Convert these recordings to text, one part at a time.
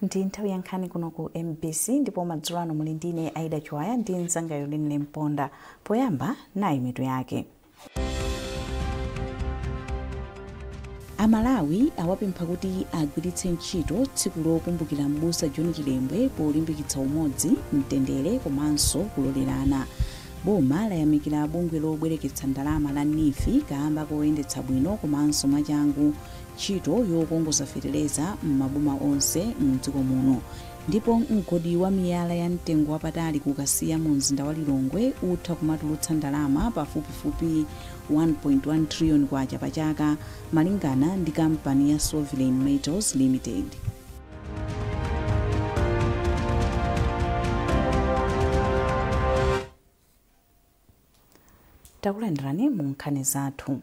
Ndi nthawi ya nkhani kuno ku MBC, ndipo madzulo ano muli ndine Aida Chiwaya ndi mzangayo Linle Mponda. Poyamba, nayi mitu yake. Amalawi awapempha kuti agwiritse ntchito tsiku lokumbukira m'busa John Chilembwe polimbikitsa umodzi, mtendere komanso kulolerana. Boma layamikira bungwe lobwereketsa ndalama la NEEF kamba koyendetsa bwino komanso mwachangu ntchito yokongoza fetereza m'maboma onse mdziko muno. Ndipo mgodi wa miyala ya mtengo wapatali ku Kasiya mu mzinda wa Lilongwe utha kumatulutsa ndalama pafupifupi 1.1 trillion kwacha pa chaka, malingana ndi kampani ya Sovereign Metals Limited. Takulandirani mu nkhani zathu.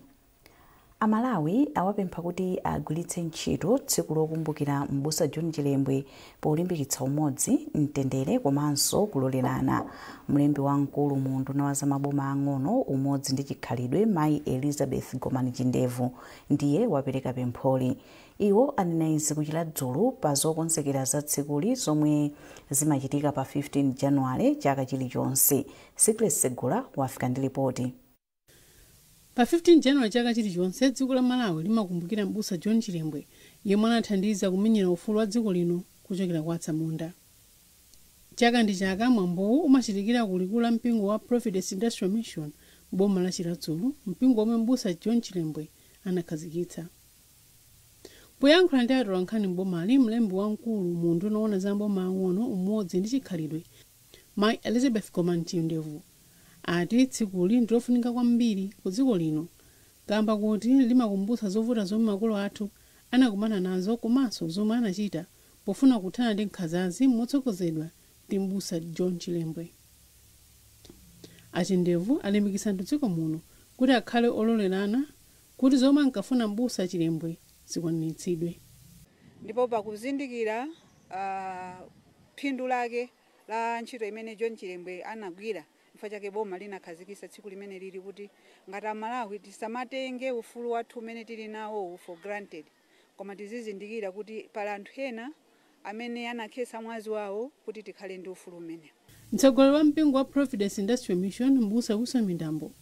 Amalawi awapempha kuti agwiritse ntchito tsiku lokumbukira m'busa John Chilembwe polimbikitsa umodzi, mtendere komanso kulolerana. Mlembi wamkulu mu unduna wa zamaboma ang'ono, umodzi ndi chikhalidwe, Mayi Elizabeth Gomani Chindevu, ndiye wapereka pempholi. Iwo anena izi ku Chiradzulu pa zokonzekera za tsikuli zomwe zimachitika pa 15 Januwale chaka chilichonse. Secret Segula wafika ndi ripoti. Pa 15 Januwale chaka chilichonse, dziko la Malawi limakumbukira m'busa John Chilembwe, yemwe anathandiza kumenyera ufulu wa dziko lino kuchokera kwa atsamunda. Chaka ndi chaka mwambowu umachitikira ku likulu la mpingo wa Providence Industrial Mission boma la Chiradzulu, mpingo omwe m'busa John Chilembwe anakhazikitsa. Poyankhula ndi atolankhani m'bomali, mlembi wamkulu mu unduna owona za maboma ang'ono, umodzi ndi chikhalidwe, Mayi Elizabeth Gomani Chindevu, ati tsikuli ndilofunika kwambiri ku dziko lino kamba kuti limakumbutsa zovuta zomwe makolo athu anakumana nazo komanso zomwe anachita pofuna kuthana ndi nkhanzazi motsogozedwa ndi m'busa John Chilembwe. Achindevu alimbikitsa anthu dziko muno kuti akhale ololerana kuti zomwe ankafuna m'busa Chilembwe zikwaniritsidwe. Ndipo pakuzindikira phindu lake la ntchito imene John Chilembwe anagwira, chifukwa chake boma linakhazikitsa tsiku limene lili kuti ngati Amalawi tisamatenge ufulu wathu umene tili nawo for granted, koma tizizindikira kuti pali anthu ena amene anakhetsa mwazi wawo kuti tikhale ndi ufulu umene. Mtsogoleri wa mpingo wa Providence Industrial Mission, m'busa Wilson Mindambo,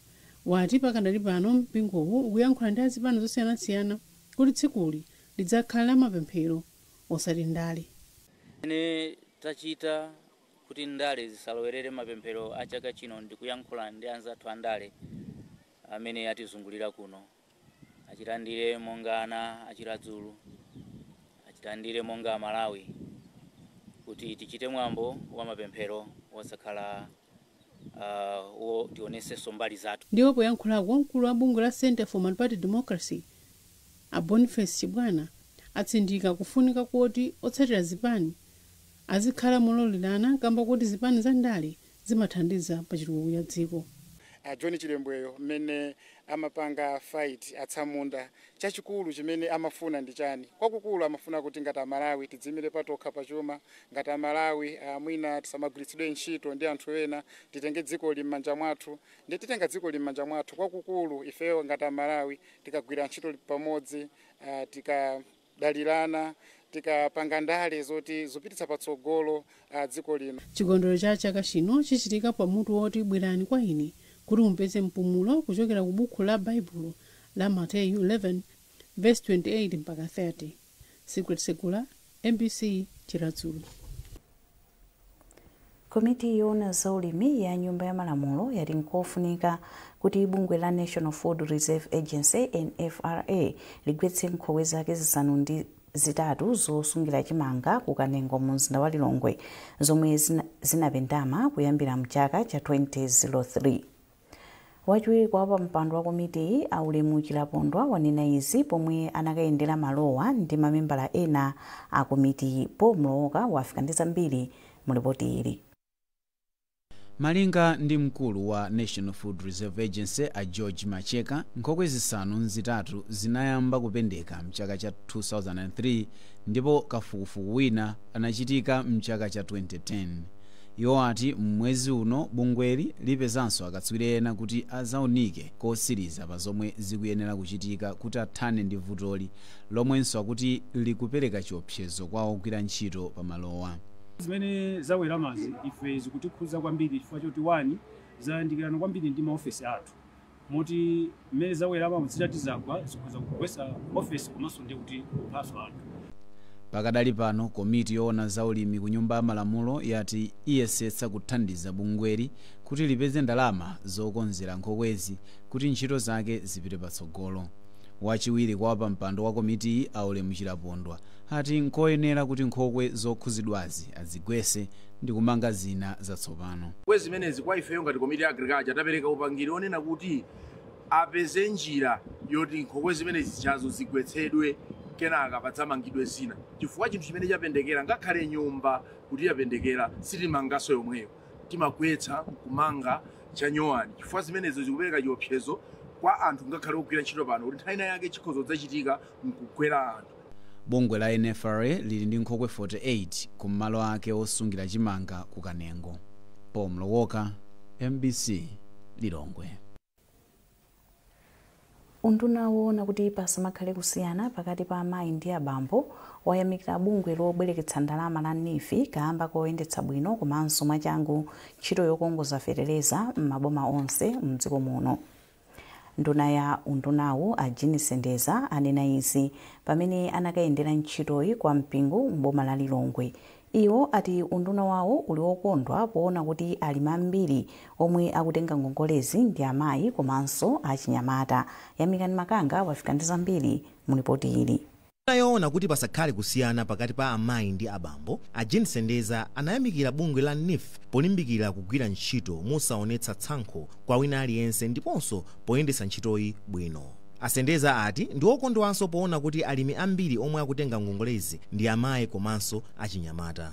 wati pakadali pano mpingowu ukuyankhula ndi azipani zosiyanasiyana kuti tsikuli lidzakhala la mapemphero osati ndale. Ine tachita kuti ndale zisalowerere mapemphero a chaka chino ndikuyankhula ndi anzathu a ndale amene atizungulira kuno, achilandire monga ana achiradzulu, achilandire monga Amalawi, kuti tichite mwambo wa mapemphero wosakhala tionesenso mbali zathu. Ndipo poyankhulako, mkulu wa bungwe la Center for Multi-Party Democracy, a Boniface Chibwana, atsindika kufunika kuti otsatira zipani azikhala mololerana kamba kuti zipani za ndale zimathandiza pa chitukuko cha dziko. John Chilembweyo mmene amapanga fight atsamunda, chachikulu chimene amafuna ndi chani? Kwakukulu amafuna kuti ngati Amalawi tidzimire patokha pachuma, ngati Amalawi mwina tisamagwiritsidwe ntchito ndi anthu ena, titenge dziko m'manja mwathu. Ndi titenga dziko m'manja mwathu, kwakukulu ifeyo ngati Amalawi tikagwira ntchito pamodzi, tikadalirana, tikapanga ndale zoti zipititsa patsogolo dziko lino. Chikondwerero cha chaka chino chichitika pamutu woti "Bwerani kwa ine kuti mupeze mpumulo", kuchokera ku buku la Baibulo la Mateyu 11 verse 28 mpaka 30. Secret Segula, MBC, Chiradzulu. Komiti yoona zaulimi ya Nyumba ya Malamulo yati nkofunika kuti bungwe la National Food Reserve Agency, NFRA, ligwetse nkhokwe zake 8 zosungira chimanga ku Kanengo mu mzinda wa Lilongwe, zomwe zinapendama kuyambira mchaka cha 2003. Wachiwiri kwa wapampando wa komitiyi, Aulemu Chilapondwa, wanena izi pomwe anakayendera malowa ndi mamembala ena a komitiyi. Paul Mlowoka wafika ndi zambiri mu ripoti ili. Malinga ndi mkulu wa National Food Reserve Agency, a George Macheka, nkhokwe 8 zinayamba kupendeka mchaka cha 2003, ndipo kafukufuku wina anachitika mchaka cha 2010. Iwo ati mwezi uno bungweli lipezanso akatswiri ena kuti azaunike kosiriza pa zomwe zikuyenera kuchitika kuti athane ndi vutoli, lomwenso akuti likupereka chiopsezo kwa ogwira ntchito pamalowa. Zimene zaweramazi ife zikutikhudza kwambiri chifukwa choti wani zayandikirana kwambiri ndi maofesi athu, moti mmene zawerama zitati zagwa zikhoza kugwetsa ofesi komanso ndi kuti kuphaso anthu. Pakadali pano komiti yoona zaulimi ku Nyumba ya Malamulo yati iyesetsa kuthandiza bungweli kuti lipeze ndalama zokonzera nkhokwezi kuti ntchito zake zipite patsogolo. Wachiwiri kwa wapampando wa komitiyi, Aulemu Chilapondwa, ati nkoyenera kuti nkhokwe zokhuzidwazi azigwese ndi kumanga zina zatsopano. Nkhokwe zimenezi kwa ifeyo ngati komiti ya agriculture tapereka upangiri onena kuti apeze njira yoti nkhokwe zimenezi zichazo zigwetsedwe, kenaka padzamangidwe zina, chifukwa chinthu chimene chapendekera, ngakhale nyumba kuti yapendekera, sitimanganso yomweyo, timagwetsa kumanga chanyowani, chifukwa zimenezo zikupereka chiopsezo kwa anthu ngakhale ogwira ntchito pano kuti nthawi ina yake chikhoza kudzachitika nkugwera anthu. Bungwe la NFRA lili ndi nkhokwe 48 kumalo ake osungira chimanga ku Kanengo. Paul Mlowoka, MBC, Lilongwe. Unduna woona kuti pasamakhale kusiyana pakati pa amayi ndi abambo wayamikira bungwe lobwereketsa ndalama la NEEF kamba koyendetsa bwino komanso mwachangu ntchito yokongoza fetereza m'maboma onse mdziko muno. Nduna ya undunawu, a Jean Sendeza, anena izi pamene anakayendera ntchitoyi kwa Mpingo m'boma la Lilongwe. Iwo ati unduna wawo uli wokondwa poona kuti alimi ambiri omwe akutenga ngongolezi ndi amayi komanso achinyamata. Yamikani Makanga wafika ndi zambiri mu ripoti ili. Yoona kuti pasakhale kusiyana pakati pa amayi ndi abambo, a Jean Sendeza anayamikira bungwe la NEEF polimbikira kugwira ntchito mosaonetsa tsankho kwa wina aliyense ndiponso poyendetsa ntchitoyi bwino. Asendeza ati ndi okondwanso poona kuti alimi ambiri omwe akutenga ngongolezi ndi amayi komanso achinyamata.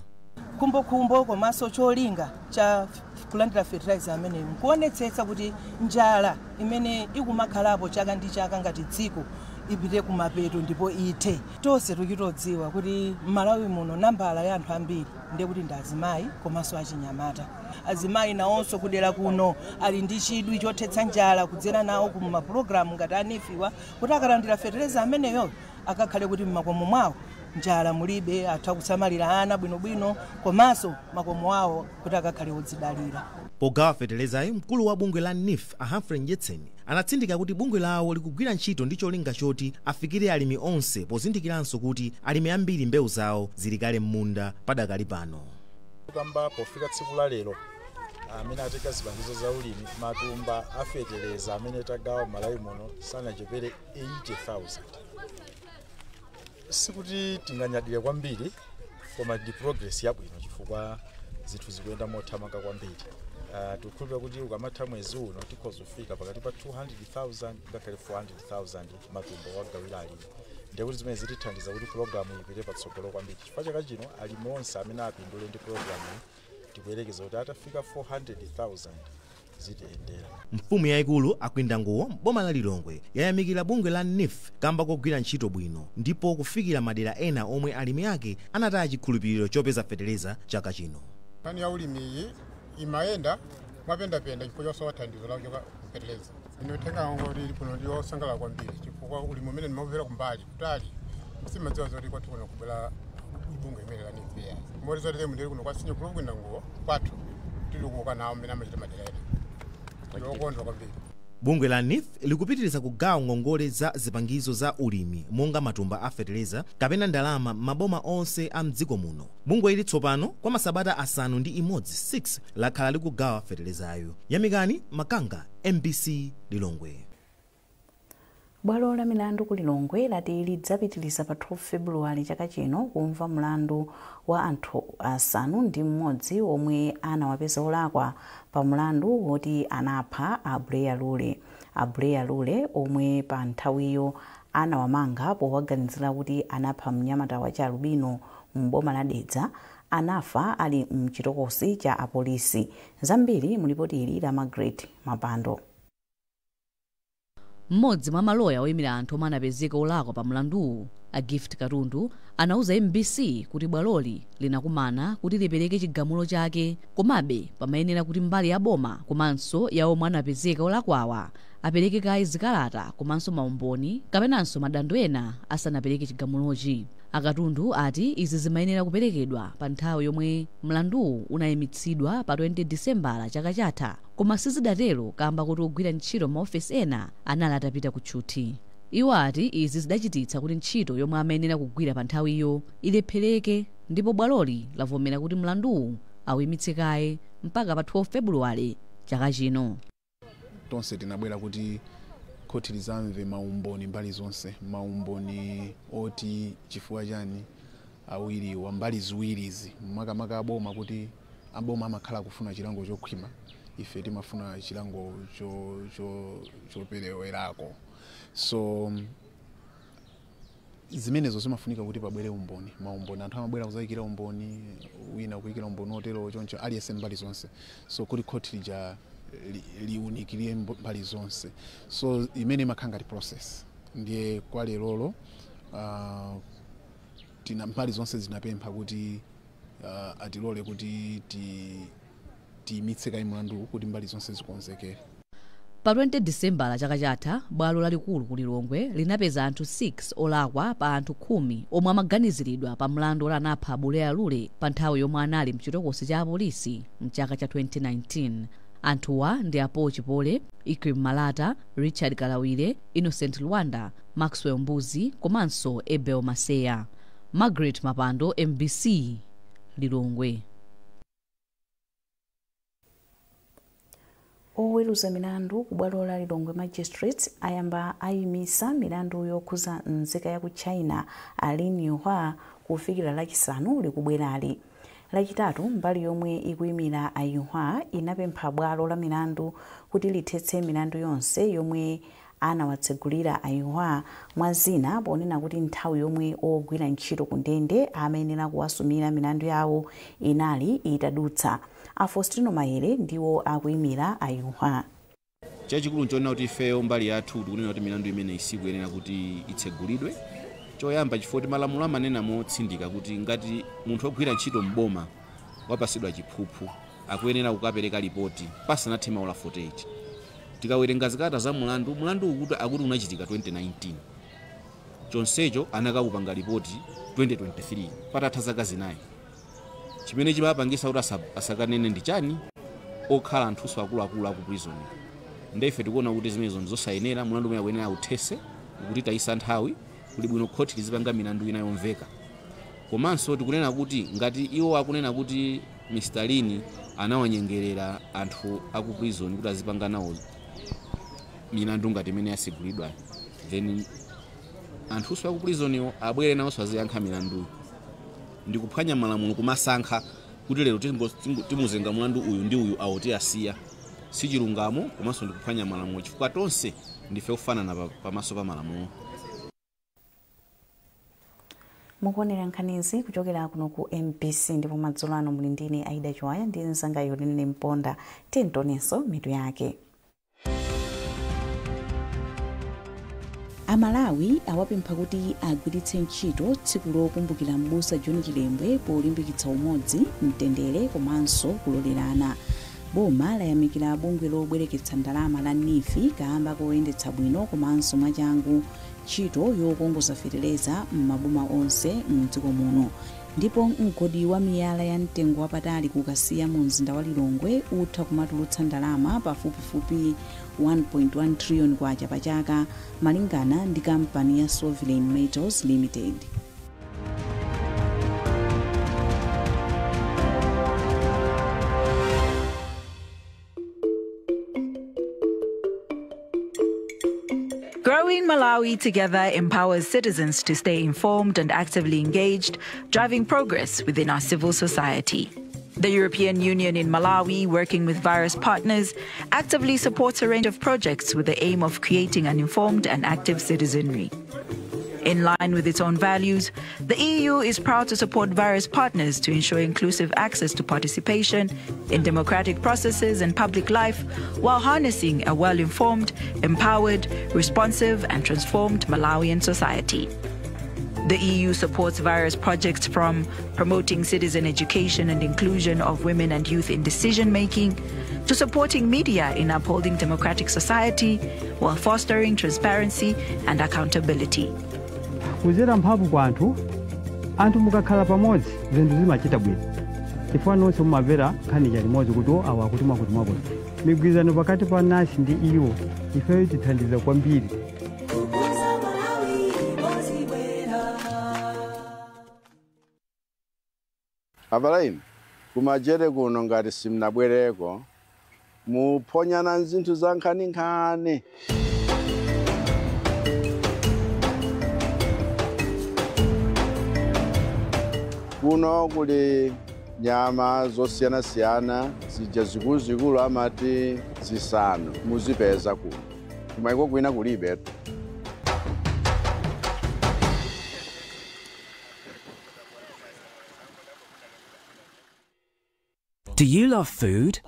Khumbokhumbo komanso cholinga cha kulandira fertilizer ameneyo nkuonetsetsa kuti njala imene ikumakhalapo chaka ndi chaka ngati dziko ipite kumapeto ndipo ithe. Tonse tikitodziwa kuti m'Malawi muno nambala ya anthu ambiri ndiye kuti ndi azimayi komanso achinyamata. Azimayi nawonso kudera kuno ali ndi chidwi chothetsa njala kudzera nawo ku mapulogalamu ngati a NEEF-wa, kuti akalandira fertilizer ameneyo akakhale kuti m'makomo mwawo njala mulibe, atha kusamalira ana bwinobwino komanso makomo awo kuti akakhale odzidalira. Pogawa feterezayo, mkulu wa bungwe la NEEF, a Humphrey Mdyetseni, anatsindika kuti bungwe lawo likugwira ntchito ndi cholinga choti afikire alimi onse, pozindikiranso kuti alimi ambiri mbewu zawo zili kale m'munda padakali pano. Kamba pofika tsiku la lero, amene atenga zipangizo za ulimi, matumba afetereza amene tagawa m'Malawi muno sanachepere 80,000. Sikuti tinganyadire kwambiri, koma ndi progress yabwino chifukwa zinthu zikuyenda mothamanga kwambiri. Tikukhulupirira kuti ukamatha mwezi uno tikhoza kufika pakati pa 200,000 ngakhale 400,000 matumba wagawira alimi, ndiye kuti zimene zitithandiza kuti pulogalamu ipite patsogolo kwambiri, chifukwa chaka chino alimi onse amene apindule ndi pulogalamu tikuyerekeza kuti atafika 400,000 zitiyendera. Mfumu yayikulu Akwindanguwo boma la Lilongwe yayamikira bungwe la NEEF kamba kogwira ntchito bwino ndipo kufikira madera ena omwe alimi ake anataya chikhulupiriro chopeza fetereza chaka chino. Nkhani ya ulimi iyi imayenda mwapendapenda chifukwa chosowa thandizo la kuchoka fetereza. Ine uthenga wangu lili kuno ndi wosangalala kwambiri chifukwa ulimi umene ndimawumvera kumbali kutali, simadziwa zoti kwathu kuno kubwera bungwe imene la NEEF ya moti zoti ndili kuno kwa senior group Kwindanguwo kwathu tili kuoka nawo mmene amachita madera ena, ndilokondwa kwambiri. Bungwe la NEEF likupitiriza kugawa ngongole za zipangizo za ulimi monga matumba a fetereza kapena ndalama m'maboma onse a mdziko muno. Bungwe ili tsopano kwa masabata 6 6 lakhala likugawa feterezayo. Yamikani Makanga, MBC, Lilongwe. Bwalo la milandu ku Lilongwe lati lidzapitiriza pa 12 Februwale chaka chino kumva mlandu wa anthu 6 omwe anawapeza olakwa pa mlandu woti anapha a Buleya Lule. A Buleya Lule omwe pa nthawiyo anawamanga powaganizira kuti anapha mnyamata wa chalubino m'boma la Dedza anafa ali mchitokosi cha apolisi. Zambiri mulipoti ili la Margaret Mapando. Mmodzi mwa maloya oyimira anthu omwe anapezeka olakwa pa mlanduwu, A Gift Katundu anauza MBC kuti bwaloli linakumana kuti lipereke chigamulo chake, komabe pamayenera kuti mbali ya boma komanso ya omwe anapezeka olakwawa apereke kaye zikalata komanso maumboni kapenanso madando ena asanapereke chigamulochi. Akatundu ati izi zimayenera kuperekedwa pa nthawi yomwe mlanduwu unayimitsidwa pa 20 Disembala chaka chatha, koma sizidatero kamba kuti ogwira ntchito maofesi ena anali atapita ku tchuthi. Iwo ati izi zidachititsa kuti ntchito yomwe amayenera kugwira pa nthawiyo ilephereke, ndipo bwaloli lavomera kuti mlanduwu awuyimitse kaye mpaka pa 12 Februwale chaka chino. Tonse tinabwera kuti khoti lizamve maumboni mbali zonse, maumboni oti chifukwa chani awiri wa mbali ziwirizi, makamaka aboma, kuti aboma amakhala kufuna chilango chokhwima, ife timafuna chilango choperewerako. So zimenezo zimafunika kuti pabwere umboni, maumboni. Anthu amabwera kuzayikira umboni, wina kuyikira umboni otero, choncho aliyense mbali zonse, so kuti khoti lija liunikire mbali zonse. So imene imakhala ngati process. Ndiye kwa lerolo tina mbali zonse zinapempha kuti atilole kuti tiyimitse kaye mlandu kuti mbali zonse zikonzekere. Pa 20 Disembala chaka chatha, bwalo lalikulu ku Lilongwe linapeza anthu 6 olakwa pa anthu 10 omwe amaganiziridwa pa mlandu oti anapha Buleya Lule pa nthawi yomwe anali mchitokosi cha apolisi mchaka cha 2019. Anthuwa ndi Apo Chipole, Ikrim Malata, Richard Kalawire, Innocent Lwanda, Maxwell Mbuzi komanso Abel Maseya. Margaret Mapando, MBC, Lilongwe. Oweruza milandu ku bwalo la Lilongwe Magistrates ayamba ayimisa milandu yokhuza nzika ya ku China Alin Yuhua kufikira Lachisanu likubwerali. Lachitatu, mbali yomwe ikuyimira a Yuhua inapempha bwalo la milandu kuti lithetse milandu yonse yomwe anawatsegulira a Yuhua, mwa zina ponena kuti nthawi yomwe ogwira ntchito ku ndende amayenera kuwasumira milandu yawo inali itadutsa. A Faustino Maere ndiwo akuyimira a Yuhua. Chachikulu nchonena kuti ifeyo mbali yathu tikunena kuti milandu imene isikuyenera kuti itsegulidwe. Choyamba, chifukwa kuti malamulo amanena motsindika kuti ngati munthu ogwira ntchito mboma wapasidwa chiphuphu, akuyenera kukapereka ripoti pasanathe maola 48. Tikawerenga zikalata za mulandu, mulandu ukuti akuti unachitika 2019, chonsecho anakakupanga ripoti 2023, patatha zaka 4. Chimene chimapangisa kuti asakanene ndi chani? Okhala anthunso akuluakulu aku prison. Nde ife tikuona kuti zimenezo ndizosayenera. Mulandu umene akuyenera authese, kuti tayisa nthawi, kuli bwino khoti lizipanga milandu ina yomveka. Komanso tikunena kuti ngati iwo akunena kuti Mr Lini anawanyengerera anthu aku prison kuti azipanga nawo milandu ngati imene yasegulidwa, then anthunso aku prisoniwo abwere nawonso aziyankha milanduyo. Ndikuphwanya malamulo kumasankha kuti lero timuzenga mulandu uyu ndi uyu, awo tiyasiya. Sichilungamo, komanso ndikuphwanya malamulo, chifukwa tonse ndife ofanana pamaso pa malamulo. Mukuonera nkhanizi kuchokera kuno ku MBC, ndipo madzulo ano muli ndine Aida Chiwaya ndi mzanga Yolinene Mponda. Tentonenso mitu yake. Amalawi awapempha kuti agwiritse ntchito tsiku lokumbukira m'busa John Chilembwe polimbikitsa umodzi, mtendere komanso kulolerana. Boma layamikira bungwe lobwereketsa ndalama la NEEF kamba koyendetsa bwino komanso mwachangu ntchito yokongoza feteleza m'maboma onse mdziko muno. Ndipo mgodi wa miyala ya mtengo wapatali ku Kasiya mu mzinda wa Lilongwe utha kumatulutsa ndalama pafupifupi 1.1 trillion kwacha pa chaka, malingana ndi kampani ya Sovereign Metals Limited. Growing Malawi Together empowers citizens to stay informed and actively engaged, driving progress within our civil society. The European Union in Malawi, working with various partners, actively supports a range of projects with the aim of creating an informed and active citizenry. In line with its own values, the EU is proud to support various partners to ensure inclusive access to participation in democratic processes and public life while harnessing a well informed, empowered, responsive, and transformed Malawian society. The EU supports various projects from promoting citizen education and inclusion of women and youth in decision making to supporting media in upholding democratic society while fostering transparency and accountability. Kuzera mphamvu kwa anthu, anthu mukakhala pamodzi zinthu zimachita bwino chifukwa nonse mumamvera nkhani limodzi kuti awa akuti mwakuti mwakuti. Migwirizano pakati pa NAS ndi iwo ifeyo tithandiza kwambiri. Avalaini kumajere kuno ngati simnabwereko muphonyana zinthu za nkhaninkhani. Kuno kuli nyama zosiyanasiyana zija zikuluzikulu amati zisanu muzipeza kuno, kumaiko kwina kulibe. Do you love food?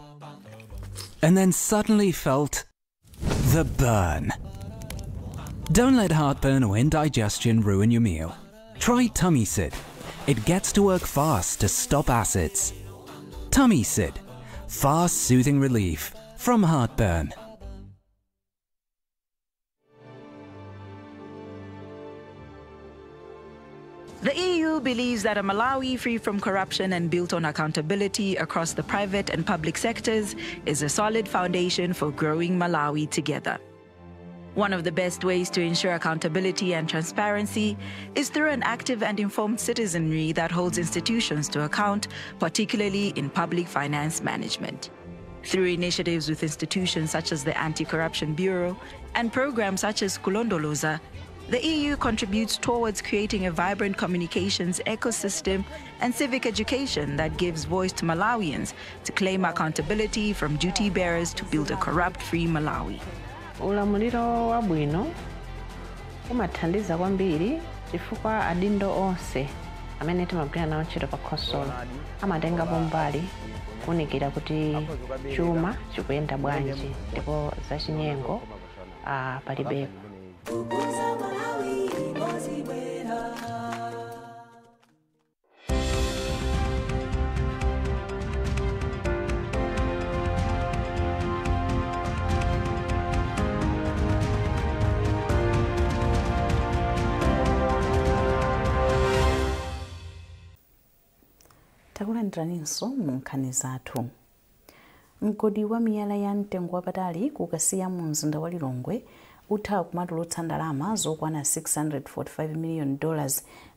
And then suddenly felt the burn. Don't let heartburn or indigestion ruin your meal. Try Tummy Sid. It gets to work fast to stop acids. Tummy Sid. Fast soothing relief from heartburn. The EU believes that a Malawi free from corruption and built on accountability across the private and public sectors is a solid foundation for growing Malawi together. One of the best ways to ensure accountability and transparency is through an active and informed citizenry that holds institutions to account, particularly in public finance management. Through initiatives with institutions such as the Anti-Corruption Bureau and programs such as Kulondoloza, the EU contributes towards creating a vibrant communications ecosystem and civic education that gives voice to Malawians to claim accountability from duty bearers to build a corrupt-free Malawi. Ulamuliro wabwino umathandiza kwambiri chifukwa adindo onse amene timagwira nawo ntchito pa khonsolo amatengapo mbali kuwunikira kuti chuma chikuyenda bwanji ndipo zachinyengo palibepo. Takulandiraninso mu nkhani zathu. Mgodi wa miyala ya mtengo wapatali kukasiya mu mzinda wa Lilongwe utha kumatulutsa ndalama zokwana $645 million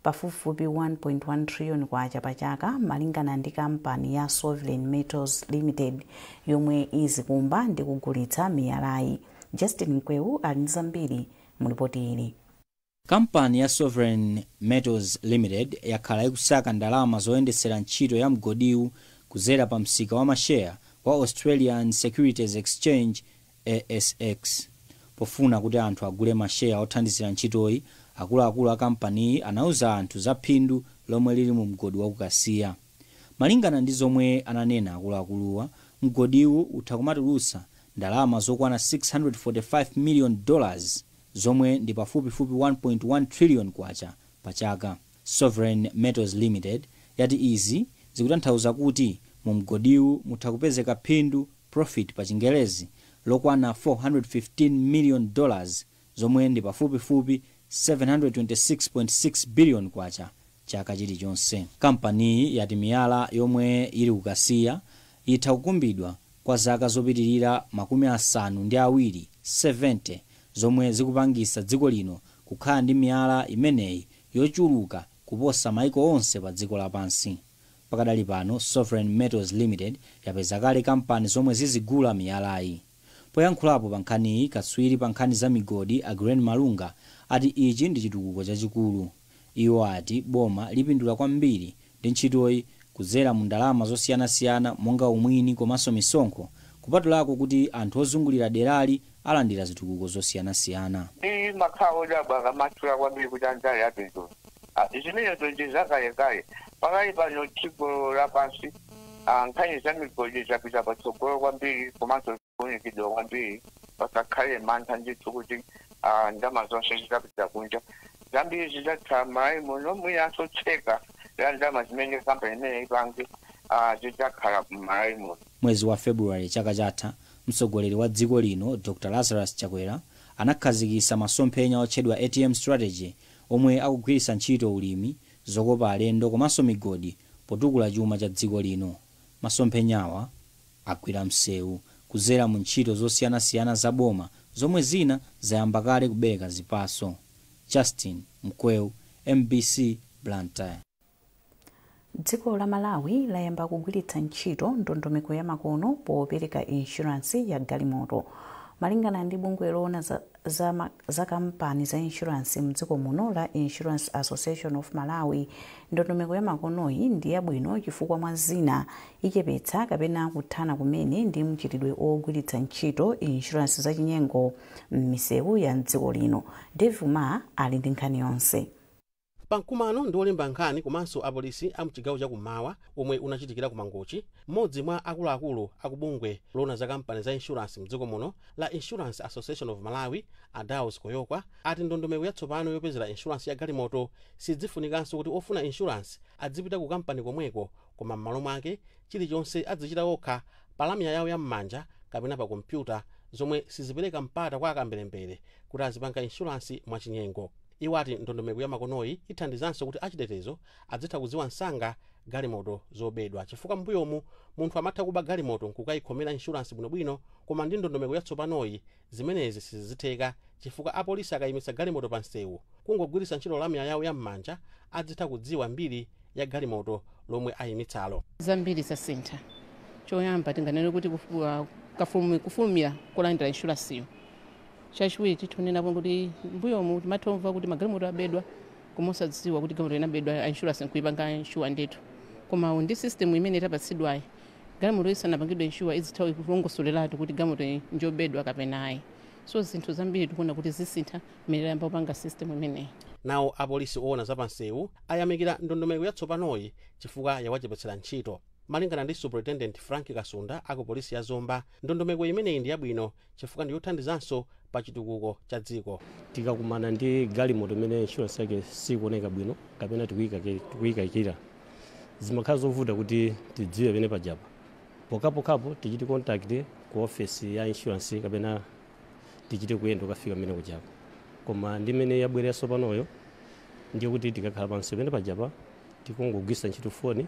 pafupifupi 1.1 trillion kwacha pachaka malingana ndi kampani ya Sovereign Metals Limited yomwe izikumba ndi kugulitsa miyalayi. Justin Mkwewu ali ndi zambiri mu ripoti ili. Kampani ya Sovereign Metals Limited yakhala ikusaka ndalama zoyendetsera ntchito ya mgodiwu kuzera pa msika wa masheya wa Australian Securities Exchange ASX. Pofuna kuti anthu agule masheya othandizira ntchitoyi, akuluakulu a kampaniyi anauza anthu za phindu lomwe lili mu mgodi wa kukasiya. Malingana ndi zomwe ananena akuluakuluwa, mgodiwu utha kumatulutsa ndalama zokwana $645 million zomwe ndi pafupifupi 1.1 trillion kwacha pachaka. Sovereign Metals Limited yati izi zikutanthauza kuti mu mgodiwu mutha kupezeka phindu profit pa chingerezi lokwana $415 million zomwe ndi pafupifupi 726.6 billion kwacha chaka chilichonse. Kampaniyi yati miyala yomwe ili kukasiya itha kukumbidwa kwa zaka zopitirira 70 70 zomwe zikupangisa dziko lino kukhala ndi miyala imeneyi yochuluka kuposa maiko onse pa dziko lapansi. Pakadali pano Sovereign Metals Limited yapeza kale kampani zomwe zizigula miyalayi. Poyankhulapo pa nkhaniyi, katswiri pa nkhani za migodi a Green Malunga ati ichi ndi chitukuko chachikulu. Iwo ati boma lipindula kwambiri ndi ntchitoyi kudzera mu ndalama zosiyanasiyana monga umwini komanso misonkho, kupatulako kuti anthu ozungulira derali alandira zitukuko zosiyanasiyana. Ndi makhawo odabwa akamatula kwambiri kuti anzali apindula. Zimenezo ndi zakalekale. Pakali pano dziko lapansi nkhani za migodi zapita patsogolo kwambiri komanso kuunikidwa kwambiri, pasakhale mantha ndithu kuti ndalama zonse zidapita kunja. Zambiri zidzatha m'Malawi muno, mwinanso theka la ndalama zimene kampani imene ipange zidzakhala m'Malawi muno. Mwezi wa Februwale chaka chatha, mtsogoleri wa dziko lino Dr Lazarus Chakwera anakhazikitsa masomphenya otchedwa ATM Strategy, omwe akugwiritsa ntchito ulimi, zokopa alendo komanso migodi potukula chuma cha dziko lino. Masomphenyawa agwira msewu kudzera mu ntchito zosiyanasiyana za boma zomwe zina zayamba kale kubereka zipatso. Justin Mkweu, MBC, Blantyre. Dziko la Malawi layamba kugwiritsa ntchito ndondomeko ya makono popereka inshuransi ya galimoto. Malingana ndi bungwe loona za kampani za inshuransi mdziko muno la Insurance Association of Malawi, ndondomeko ya makonoyi ndi yabwino chifukwa mwa zina ichepetsa kapena kuthana kumene ndi mchitidwe ogwiritsa ntchito inshuransi zachinyengo m'misewu ya mdziko lino. Dave Ma ali ndi nkhani yonse. Pamkumano ndi olemba nkhani komanso apolisi a mchigawo chakummawa omwe unachitikira ku Mangochi, mmodzi mwa akuluakulu akubungwe loona za kampani za insurance mdziko muno la Insurance Association of Malawi, Adaus Koyokwa, ati ndondomeko yatsopano yopezera insurance ya galimoto sidzifunikanso kuti ofuna insurance adzipita ku kampani komweko, koma m'malo mwake chilichonse adzichita okha pa lamya yawo yam'manja kapena pa kompyuta, zomwe sizipereka mpata kwa akamberembere kuti azipanga insurance mwachinyengo. Iwo ati ndondomeko ya makonoyi ithandizanso kuti achitetezo adzitha kudziwa msanga galimoto zobedwa, chifukwa mbuyomu munthu amatha kuba galimoto nkukayikhomera insurance bwinobwino, koma ndi ndondomeko yatsopanoyi zimenezi sizitheka, chifukwa apolisi akayimitsa galimoto pa msewu, kungogwiritsa ntchito lamya yawo yam'manja adzitha kudziwa mbiri ya galimoto lomwe ayimitsalo. Zambiri zasintha. Choyamba tinganene kuti kufulumira kulandira inshuransiyo. Chachiwiri, titionenapo kuti mbuyomu timatomva kuti magalimoto abedwa koma osadziwa kuti galimoto inabedwa, insurance nkuipanga insure ndithu. Koma ndi system imene tapatsidwayi, galimoto isanapangidwe insure izitha kulongosoleratu kuti galimoto njobedwa kapena ayi. So zinthu zambiri tikuona kuti zisintha mmene tayamba kupanga system imeneyi. Nawo apolisi oona zapansewu ayamikira ndondomeko yatsopanoyi chifukwa yawachepetsera ntchito. Malingana ndi Superintendent Frank Kasunda aku polisi ya Zomba, ndondomeko imeneyi ndi yabwino chifukwa ndiyothandizanso pa chitukuko cha dziko. Tikakumana ndi galimoto imene insurance yake sikuoneka bwino kapena tikuyikayikira, zimakhala zovuta kuti tidziwe pene pajapa. Pokhapokhapo tichite contact ku ofesi ya insurance kapena tichite kuyenda kukafika mmene kujapa. Koma ndi mmene yabwereranso panoyo, ndiye kuti tikakhala pansi pene pajapa tikungogwiritsa ntchito foni.